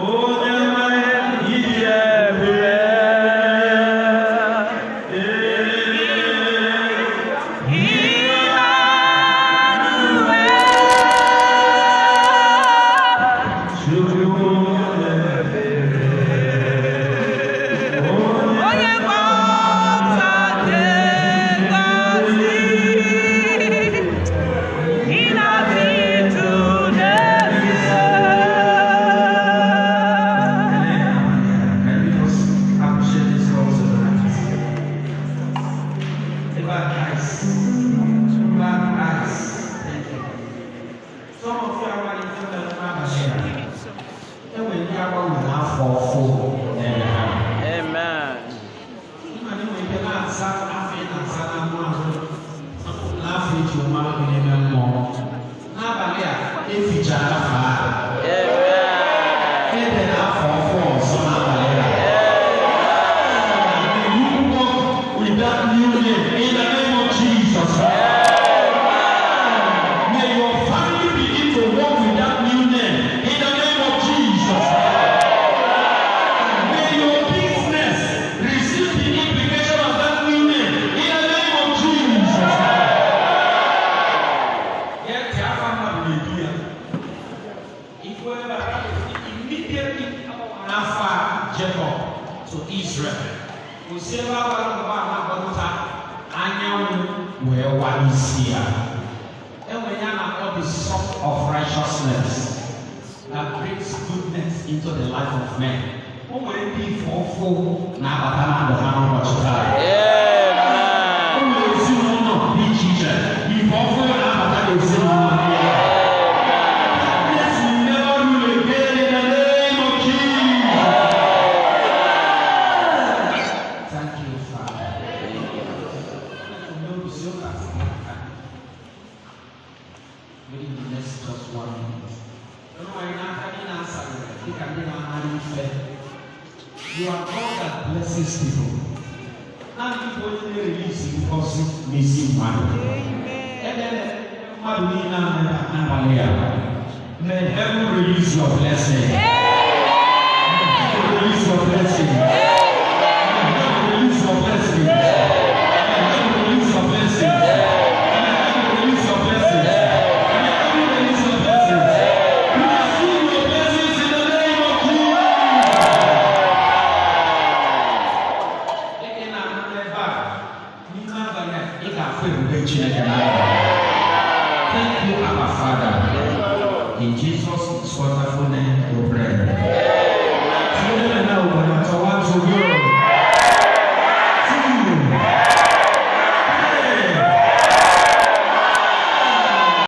onye nwere ihe ebube, Chukwu ebere, onye Onye gbapụta ngọzi, ị na-adị ndụ n'ezie. Can we just appreciate this God tonight? Black eyes. Black eyes. Thank you. Some of you are running from the n'abalị a. E nwere ndị agbanwe n'afọ ọfụ n'ebe ha. Amen. Ịma na enwere ike na-aza afọ ị na-aza n'anụ ahụ n'afọ eji mara gị n'ime mmụọ. N'abalị a, efichara afọ ahụ. Amen. Ede n'afọ ọfụ ọzọ n'abalị a. May you walk with that new name in the name of Jesus. May your family begin to walk with that new name in the name of Jesus. May your business receive the implication of that new name in the name of Jesus. Yet, immediately n'afọ a Jacob to Israel. Kwụsị ebe a gbara mgbe a na-agbagota anyanwụ wee wa n'isi ya. Enwere ya na-akpọ the song of righteousness that brings goodness into the life of men. O nwere ndị ifo ụfụ na-abata na ndụ ha n'ụbọchị taa. Amen. O nwere ezinụlọ dị iche iche ife ọfụ na-abata n'ezinụlọ ndị a. Darkness will never rule again in the name of Jesus. Thank you, Father. Maybe in the next just 1 minute. You are God that blesses people. Naanị ịbụ onye na-erelease ngọzi n'isi mmadụ. Ebe mmadụ niile a nọ n'abalị a. May heaven release your blessing. May heaven release your blessing. May heaven release your blessing. May heaven release your blessing. May heaven release your blessings. May heaven release your blessings. Receive your blessings in the name of Jesus. Ị na-anụ n'ebe a, n'ime abalị a, ị ga-afụ ebube Chineke n'anya. Thank you, Abba Father. In Jesus' wonderful name we pray.